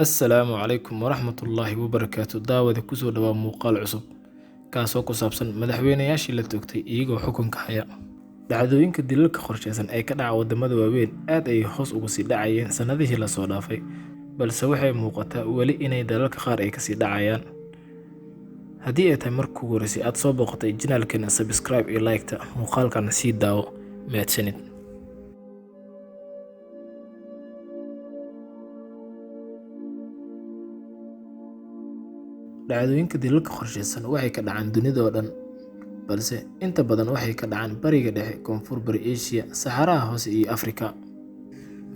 Assalaamu calaykum waraxmatullaahi wabarakaatu. Daawada kusoo dhawaa muuqaal cusub kaasoo ku saabsan madaxweynayaashii la toogtay iyagoo xukunka haya. Dhacdooyinka dilalka qorsheysan ee ka dhaca waddamada waaweyn aad ayay hoos ugu sii dhacayeen sanadihii la soo dhaafay, balse waxay muuqataa weli inay dalalka qaar ay kasii dhacayaan. Haddii ay tahay markii ugu horreysay aad soo booqatay channelkeena, subscribe iyo like-ta muuqaalkana sii daawo. Mahadsanid. Dhacdooyinka dilalka qorsheysan waxay ka dhacaan dunida oo dhan, balse inta badan waxay ka dhacaan Bariga Dhexe, Koonfur Bari Aasiya, Saxaraha Hoose iyo Afrika.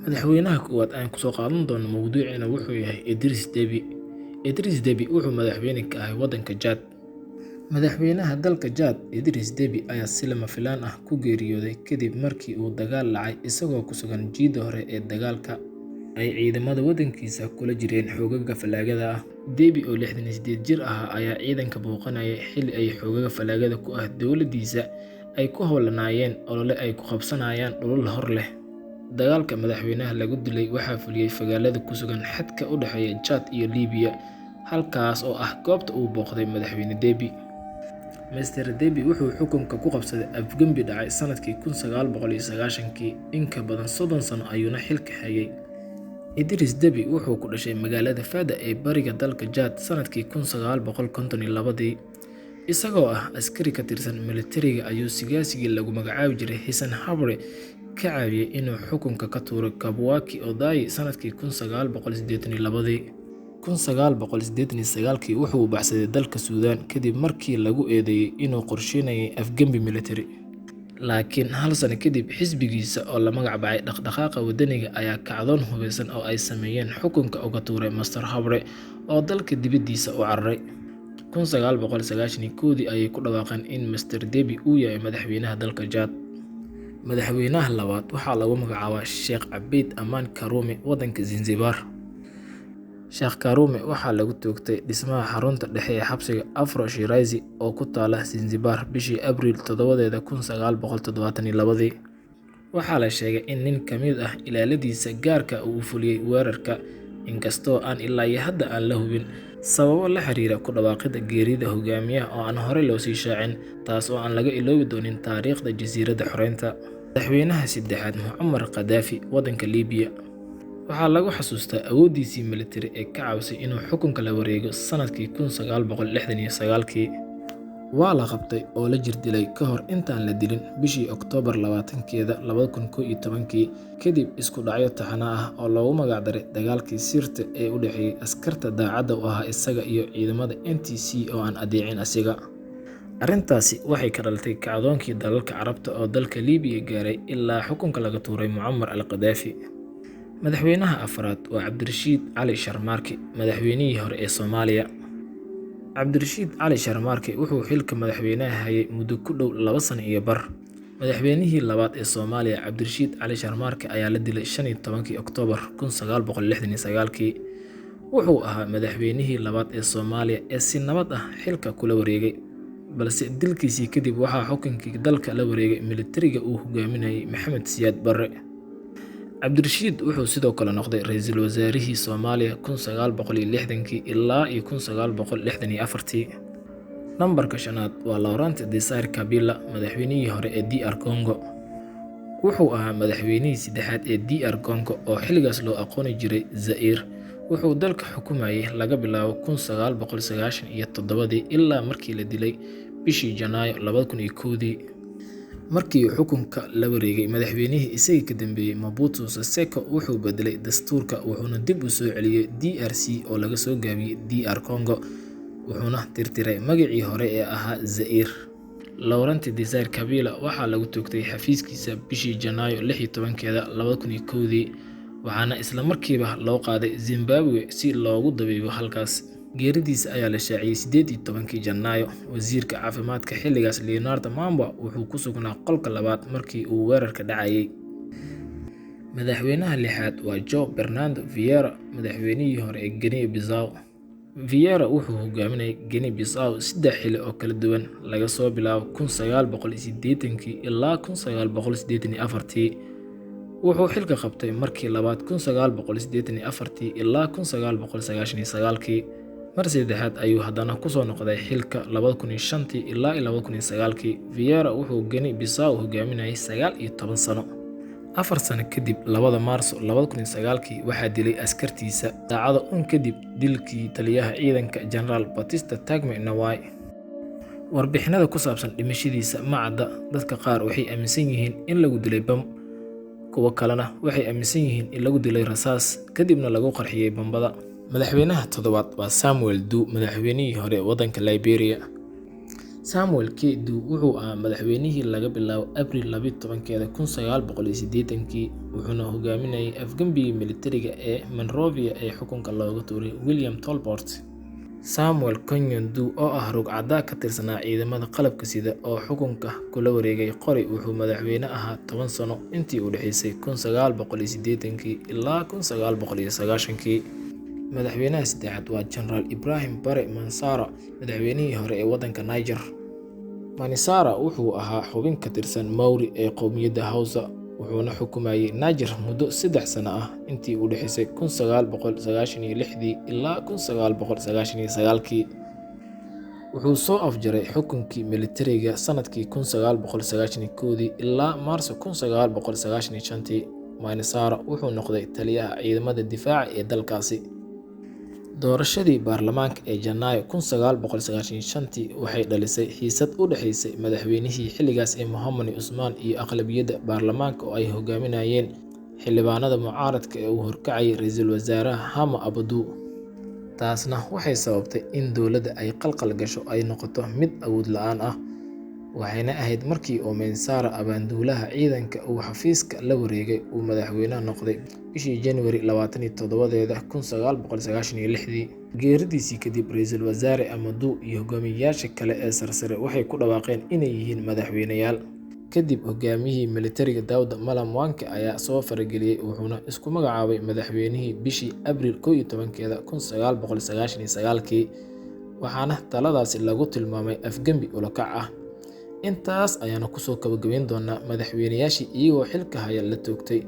Madaxweynaha koowaad aan kusoo qaadan doono mowduuceena wuxuu yahay Idris Deby. Idris Deby wuxuu madaxweyne ka ahay waddanka Chad. Madaxweynaha dalka Chad, Idris Deby, ayaa si lama filaan ah ku geeriyooday kadib markii uu dagaal dhacay isagoo ku sugan jidda hore ee dagaalka ay ciidamada waddankiisa kula jireen xoogagga fallaagada ah. Deby oo 68 jir ahaa ayaa ciidanka booqanayay xilli ay xoogagga fallaagada ku ah dowladdiisa ay ku howlanaayeen olole ay ku qabsanayaan dhulal hor leh. Dagaalka madaxweynaha lagu dilay waxaa fuliyay fagaalada ku sugan xadka u dhexeeya Chad iyo Liibiya, halkaas oo ah goobta uu booqday madaxweyne Deby. Mr Deby wuxuu xukunka ku qabsaday afgembi dhacay sanadkii 1990-kii, in ka badan 30 sano ayuuna xilka hayay. Idris Deby wuxuu ku dhashay magaalada Fada ee bariga dalka Chad sanadkii 1952. Isagoo ah askari ka tirsan militariga ayuu sigaasigii lagu magacaabi jiray Hissène Habré ka caawiyay inuu xukunka ka tuuro Kabwaki Odayi sanadkii 1982. 1989-kii wuxuu u baxsaday dalka Suudaan kadib markii lagu eedeeyay inuu qorsheynayay afgembi militari. Laakiin hal sano kadib, xisbigiisa oo la magac baxay Dhaqdhaqaaqa Waddaniga ayaa kacdoon hubeysan oo ay sameeyeen xukunka uga tuuray Mr Habré oo dalka dibadiisa u cararay. 1991-dii ayay ku dhawaaqeen in Mr Deby uu yahay madaxweynaha dalka Chad. Madaxweynaha labaad waxaa lagu magacaabaa Sheikh Abeid Aman Karume, waddanka Zanzibar. Sheikh Karume waxaa lagu toogtay dhismaha xarunta dhexe ee xabsiga Afro Shirazi oo ku taalla Zanzibar bishii Abriil 7-deeda 1972. Waxaa la sheegay in nin ka mid ah ilaaladiisa gaarka ah uu fuliyay weerarka, inkastoo aan ilaa hadda aan la hubin sababo la xiriira ku dhawaaqida geerida hogaamiyaha oo aan horey loo sii shaacin, taas oo aan laga iloobi doonin taariikhda jasiiradda xoreynta. Madaxweynaha saddexaad Mucamar Qadaafi, waddanka Liibiya. Waxaa lagu xasuustaa awooddiisii militari ee ka caawisay inuu xukunka la wareego sanadkii 1969-kii. Waa la qabtay oo la jirdilay ka hor intaan la dilin bishii Oktoobar 20-keeda 2011-kii kadib isku dhacyo taxane ah oo loogu magac daray dagaalkii sirta ee u dhexeeyay askarta daacadda u ahaa isaga iyo ciidamada NTC oo aan adeecin asiga. Arrintaasi waxay ka dhalatay kacdoonkii dalalka Carabta oo dalka Liibiya gaaray ilaa xukunka laga tuuray Mucamar al-Qadaafi. Madaxweynaha afraad waa Cabdirashiid Cali Sharmaarke, madaxweynihii hore ee Soomaaliya. Cabdirashiid Cali Sharmaarke wuxuu xilka madaxweynaha hayay muddo ku dhow 2 sano iyo bar. Madaxweynihii labaad ee Soomaaliya, Cabdirashiid Cali Sharmaarke, ayaa la dilay 15-kii Oktoobar 1969-kii. Wuxuu ahaa madaxweynihii labaad ee Soomaaliya ee si nabad ah xilka kula wareegay, balse dilkiisii kadib waxaa xukunkii dalka la wareegay militariga uu hogaaminayay Maxamed Siyaad Barre. Cabdirashiid wuxuu sidoo kale noqday ra'iisul wasaarihii Soomaaliya 1960-kii ilaa iyo 1964-tii. Nambarka shanaad waa Laurent Desire Kabila, madaxweynihii hore ee DR Congo. Wuxuu ahaa madaxweynihii saddexaad ee DR Congo oo xilligaas loo aqooni jiray Zaire. Wuxuu dalka xukumayay laga bilaabo 1997-dii ilaa markii la dilay bishii Janaayo 2001-dii. Markii uu xukunka la wareegay madaxweynihii isaga ka dambeeyay Mobutu Sese Seko wuxuu bedelay dastuurka wuxuuna dib u soo celiyay DRC oo laga soo gaabiyay DR Congo, wuxuuna tirtiray magacii hore ee ahaa Zaire. Laurent Desire Kabila waxaa lagu toogtay xafiiskiisa bishii Janaayo 16-keeda 2001-dii, waxaana isla markiiba loo qaaday Zimbabwe si loogu dabiibo halkaas. Geeridiisa ayaa la shaaciyay 18-kii Janaayo. Wasiirka caafimaadka xilligaas Leonard Mamba wuxuu ku sugnaa qolka labaad markii uu weerarka dhacayay. Madaxweynaha lixaad waa João Bernardo Vieira, madaxweynihii hore ee Guinea-Bissau. Vieira wuxuu hogaaminayay Guinea-Bissau saddex xilli oo kala duwan, laga soo bilaabo 1980-kii ilaa 1984-tii. Wuxuu xilka qabtay markii labaad 1984 ilaa 1999. Mar saddexaad ayuu haddana kusoo noqday xilka 2005 ilaa 2009. Vieira wuxuu Guinea Bissau hogaaminayay 19 sano. 4 sano kadib, 2 Maarso 2009, waxaa dilay askartiisa saacado uun kadib dilkii taliyaha ciidanka Jeneraal Batista Tagme Nawai. Warbixinada ku saabsan dhimashadiisa ma cadda. Dadka qaar waxay aaminsan yihiin in lagu dilay bam, kuwo kalena waxay aaminsan yihiin in lagu dilay rasaas kadibna lagu qarxiyay bambada. Madaxweynaha toddobaad waa Samuel Doe, madaxweynihii hore ee waddanka Liberia. Samuel K. Doe wuxuu ahaa madaxweynihii laga bilaabo Abriil 12, 1980, wuxuuna hogaaminayay afgambigii militariga ee Monrovia ee xukunka looga tuuray William Tolbert. Samuel Konyon Doe, oo ah rug-cadaa ka tirsanaa ciidamada qalabka sida oo xukunka kula wareegay qori, wuxuu madaxweyne ahaa 10 sano intii u dhaxaysay 1980 ilaa 1990. Madaxweynaha saddexaad waa Jeneraal Ibrahim Bare Mansara, madaxweynihii hore ee waddanka Niger. Mansara wuxuu ahaa xubin ka tirsan Maori ee qowmiyadda Hausa, wuxuuna xukumayay Niger muddo 3 sano ah intii u dhaxaysay 1996 ilaa 1999. Wuxuu soo afjaray xukunkii militariga sanadkii 1991 ilaa Maarso 1995. Mansara wuxuu noqday taliyaha ciidamada difaaca ee dalkaasi. Doorashadii baarlamaanka ee Janaayo 1995 waxay dhalisay xiisad u dhaxaysay madaxweynihii xilligaas ee Mohamed Usman iyo aqlabiyadda baarlamaanka oo ay hogaaminayeen xildhibaanada mucaaradka ee uu horkacayay ra'iisul wasaare Hama Amadou. Taasna waxay sababtay in dowladda ay khalkhal gasho, ay noqoto mid awood la'aan ah. Waxayna ahayd markii uu Mansara, abaanduulaha ciidanka, uu xafiiska la wareegay, uu madaxweyne noqday bishii January 27, 1996. Geeridiisii kadib, ra'iisul wasaare Amadou iyo hogaamiyeyaasha kale ee sarsare waxay ku dhawaaqeen inay yihiin madaxweyneyaal. Kadib, hogaamiyihii militariga Dawda Malam Wanke ayaa soo farageliyay, wuxuuna isku magacaabay madaxweynihii bishii Abriil 11, 1999, waxaana taladaasi lagu tilmaamay afgambi ula kac ah. Intaas ayaana kusoo gabagabayn doonaa madaxweyneyaashii iyagoo xilka haya la toogtay.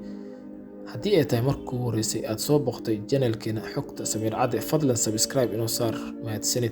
Haddii ay tahay markii ugu horreysay aad soo booqatay channelkeena Xogta Samiir Cadde, fadlan subscribe inoo saar. Mahadsanid.